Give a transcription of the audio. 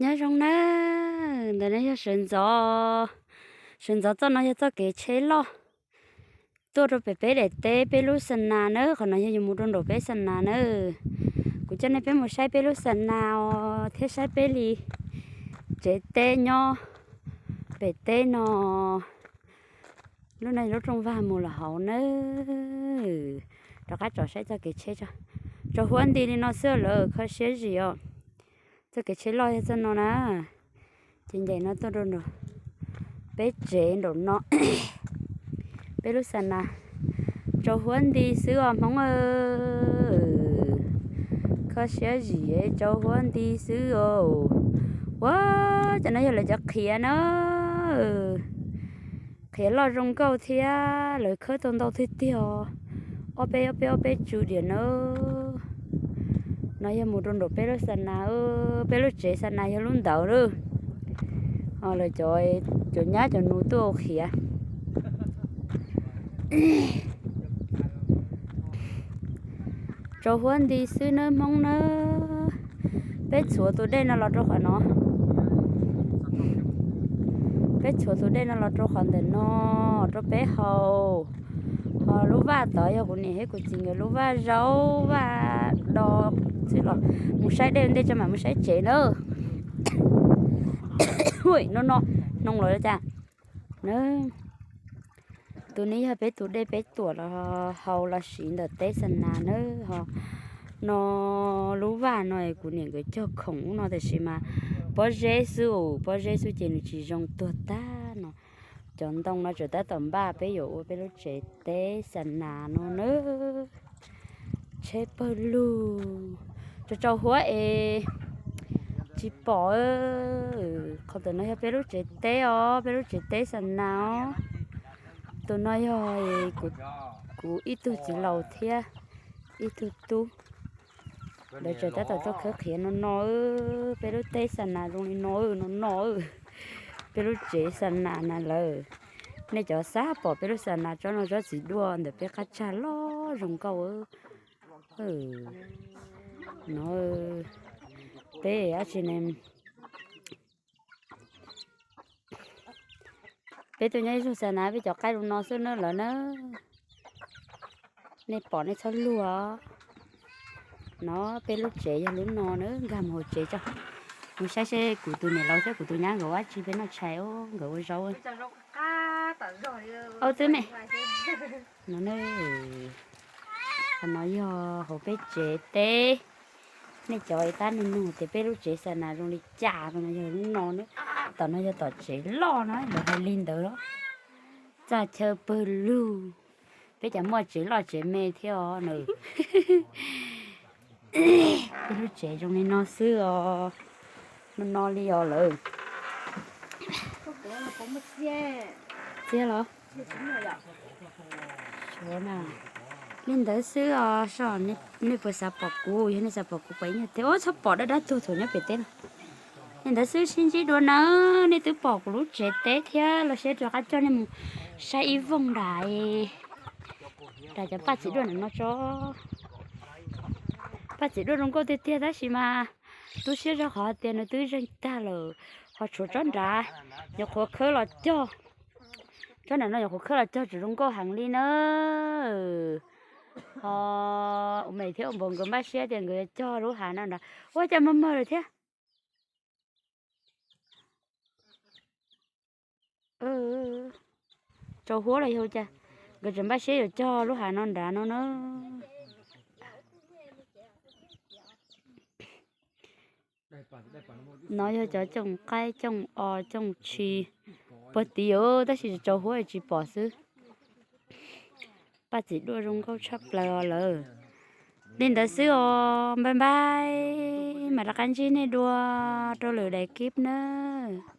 Nyob zoo nawb, ntawm no yog sawv ntxov, sawv ntxov txoj no yog txoj kev tsheb loj tuaj rau pem peb daim teb, peb lub xa nas nawb. Qhov no yog yuav mus rau nraum peb xa nas nawb. Kuv coj nej peb mus saib peb lub xa nas os, thiab saib peb li tsev teb nyob pem teb no. Lub no lub rooj vag mus los hauv nawb. Rov qab tsom saib txoj kev tsheb tso. Tsaus huab nti li no xwb lawm, kho siab zim os. Txoj kev tsheb loj yog txoj no na. Ces ncaim no tuaj rau nraum peb tsev nraum no. Peb lub xa nas tsaus huab nti xwb os Hmoob. Kho siab zim tsaus huab nti xwb os. Ua, cov no yog lawv cov qhiav na. Qhiav loj zoo nkauj thiab lawv khawb tau ntau tiag tiag os. Ob peb ob peb ob peb tsu diam na. No yog mus rau nraum peb lub xa nas, peb lub tsev xa nas yog lub ntawd lawm. Ho lawv cov, cov nyab cov nus tuaj ua qhiav. Tsaus huab nti xwb nawb Hmoob nawb. Peb txhuav tus dej no los rau qhov no. Peb txhuav tus dej no los rau qhov ntawm no, rau peb haus. Ho lub vaj tod yog kuv niam thiab kuv txiv nkawd lub vaj zaub vaj do xwb los mus saib dej ua ntej tso mam mus saib tsev na. Ui, no no, hnoo lawm cas. Tus no yog peb tus dej peb tuam los haus los siv ntawm teb xa nas nawb. Ho no lub vaj no kuv niam nkawd cog khoom ub no tiam sis mas pob zeb xwb, pob zeb xwb ces nws tsis zoo tuag tag no. Cov ntoo no tseem tab tom npaj peb yuav ua peb lub tsev teb xa nas no nawb. Tsheb pawg lug, tsaus tsaus huab es tsis pom. Qhov ntawm no yog peb lub tsev teb os, peb lub tsev teb xa nas os. Tus no yog kuv ib tug txiv laus thiab ib tug tub. Lawv tseem tab tom tuaj khawb qhiav no no. Peb lub teb xa nas zoo li no no no. Peb lub tsev xa nas na lawm. Nej cov xav pom peb lub xa nas tsob no tsob txiv duaj ntawm peb qab tsag loj zoo nkauj. No peb dab tsi ne, peb tuaj nyob ib zaug xa nas peb cov qaib zoo no xwb na lawm na. Nej pom nej txhob luag. No peb lub tsev yog lub no na, nkag mus hauv tsev tso. Mus saib seb kuv tus niam laus thiab kuv tus nyab nkawd ua dab tsi peb noj tshais, nkawd ua zaub. Au txwb me. No, qhov no yog hauv peb tsev teb. Nej cov tab nug nug tias peb lub tsev xa nas zoo li cas, no yog lub no na. Tom no yog tom tsev loj na, lawv hais li ntawd los txaj chaw pawg lug. Peb cas muaj tsev loj tsev me thiab os na. Peb lub tsev zoo li no xwb os. No no li os lawm. Txiab los? Li ntawd xwb os. Nej puas xav pom kuv? Yog nej xav pom kuv pom ib nyuag teb, txhob pom dab dab tuag thaum nyob pem teb no. Li ntawd xwb, sib ntsib dua nawb. Nej twb pom kuv lub tsev teb thiab los sis rov qab coj nej mus saib ib voog nram, nram cov paj txiv duaj nram no tso. Paj txiv duaj zoo nkauj tiag tiag tab sis mas tu siab zog qhov tias nws twb zeeg tag lawm, ho tshuav tsob nrad nyuam qhuav khawb los cog. Tsob nrad no nyuam qhuav khawb los cog tseem zoo nkauj heev li na. Ho ua me thiab ua npaum nkawd npaj siab tias nkawd yuav cog lub hav no nrad, ua cas mag mag lawm thiab. Tsaus huab los yog cas, nkawd tseem npaj siab yuav cog lub hav no nrad no na. No yog cov cooj qaib cooj os cooj tshis puag tid os, tab sis tsaus huab tsis pom xwb. Paj txiv duaj zoo nkauj tshaj plaws os lawm. Li ntawd xwb os, npaj npaj mam rov qab ntsib nej dua rau lwm daim kib nawb.